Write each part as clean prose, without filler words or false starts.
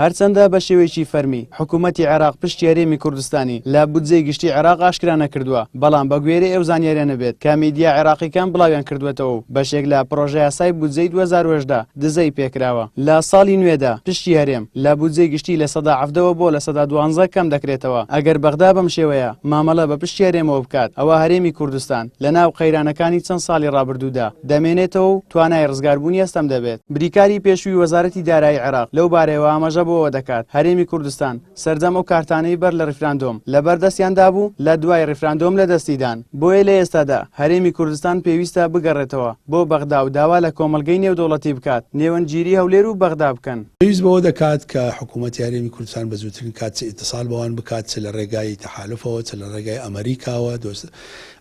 هەرچەندە بە شێوەیەکی فەرمی حکوومەتی عێراق پشکی هەرێمی کوردستانی لە بودجەی گشتی عێراق ئاشکرا نەکردووە، بەڵام بە گوێرەی ئەو زانیاریانە بێت کە میدیا عێراقیکان بڵاویان کردووەتەوە و بەشێک لە پڕۆژەیاسای بودجەی 2018 دزەی پێکراوە، لە ساڵی نوێدا پشکی هەرێم لە بودجەی گشتی 17% ەوە بۆ 12% کەم دەکرێتەوە. ئەگەر بەغدا بەم شێوەیە مامەڵە بە پشکی هەرێمەوە بکات، ئەوا هەرێمی کوردستان لەناو قەیرانەکانی چەند ساڵی ڕابردوودا دەمێنێتەوە و توانای ڕزگاربوونی ئەستەم دەبێت. بریکاری پێشووی وەزارەتی دارایی عێراق لەو بارەیەوە ئاماژە بۆ ئەوە دەکات، هەرێمی کوردستان سەرجەم ئەو کارتانەی بەر لە ڕیفراندۆم لەبەر دەستیاندا بوو، لە دوای ڕیفراندۆم لەدەستی دان. بۆیە لە ئێستادا هەرێمی کوردستان پێویستە بگەڕێتەوە بۆ بەغدا و داوا لە کۆمەڵگەی نێودەوڵەتی بکات نێوەندگیری هەولێر و بەغدا بکەن. پێویست بەوە دەکات کە حکوومەتی هەرێمی کوردستان بە زووترین کات چ ئیتساڵ بەوان بکات چ لە ڕێگای تەحالوفەوە چ لە ڕێگای ئەمەریکاوە دۆست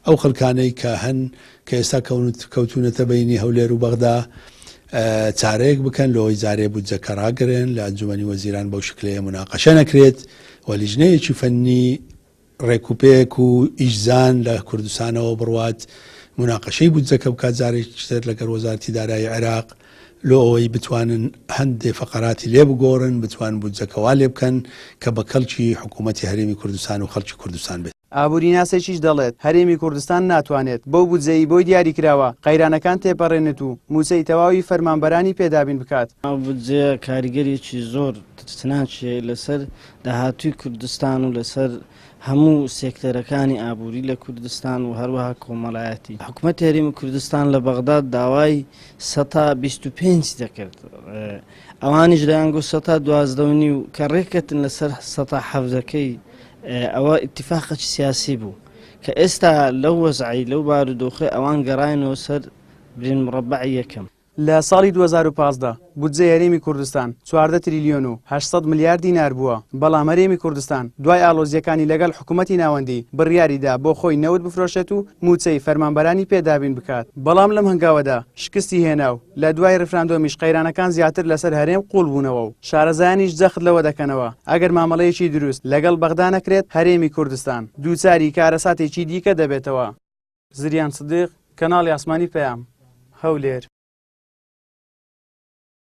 ئەو خەڵکانەی کە هەن کە ئێستا کەوتوونەتە بەینی هەولێر و بەغدا چارەیەک بکەن لۆی جارێ بودجەکە ڕاگرن لە ئەنجومەنی وەزیران بەو شکلەیە موناقەشە نەکرێت و لیژنەیەکی فەنی ڕێکوپێک و ئیشزان لە کوردستانەوە بڕوات موناقەشەی بودجەکە بکات جارێکی تر لەگەڵ وەزارەتی دارایی عێراق لۆ ئەوەی بتوانن هەندێ فەقەراتی لێ بگۆڕن بتوان بودجەکە وا لێ بکەن کە بە کەڵکی حکوومەتی هەرێمی کوردستان و خەڵکی کوردستان بێت. ئابووریناسێکیش دەڵێت، هەرێمی کوردستان ناتوانێت بەو بودجەی بۆی دیاریکراوە قەیرانەکان تێپەڕێنێت و مووچەی تەواوی فەرمانبەرانی پێ دابین بکات. ئەو بودجەیە کاریگەریی زۆر ترسناکی هەیە لەسەر داهاتووی کوردستان و لەسەر هەموو سێکتەرەکانی ئابووری لە کوردستان و هەروەها کۆمەڵایەتی. حکومەتی هەرێمی کوردستان لە بەغداد داوای سەتا 25 دەکرد، ئەوانیش دەیانگوت سەتا دوازدە و نیو، کە ڕێککەتن لەسەر سەتا حەڤدەکەی ئەوە ئیتیفاقێکی سیاسی بوو کە ئێستا لەو وەزعەی لەو بارودۆخەی ئەوان گەڕاینەوە سەر برین مڕەبەعی یەکەم. لە ساڵی 2015 بودجەی هەرێمی کوردستان 14 تریلیۆن و 800 ملیار دینار بووە، بەڵام هەرێمی کوردستان دوای ئاڵۆزییەکانی لەگەڵ حکومەتی ناوەندی بڕیاریدا بۆ خۆی نەوت بفرۆشێت و مووچەی فەرمانبەرانی پێ دابین بکات، بەڵام لەم هەنگاوەدا شکستی هێنا و لە دوای ڕیفراندۆمیش قەیرانەکان زیاتر لەسەر هەرێم قووڵ بوونەوە و شارەزایانیش جەخت لەوە دەکەنەوە ئەگەر مامەڵەیەکی دروست لەگەڵ بەغدا نەکرێت هەرێمی کوردستان دووچاری کارەساتێکی دیکە دەبێتەوە. زریان سدیق، کەناڵی ئاسمانی پەیام، هەولێر.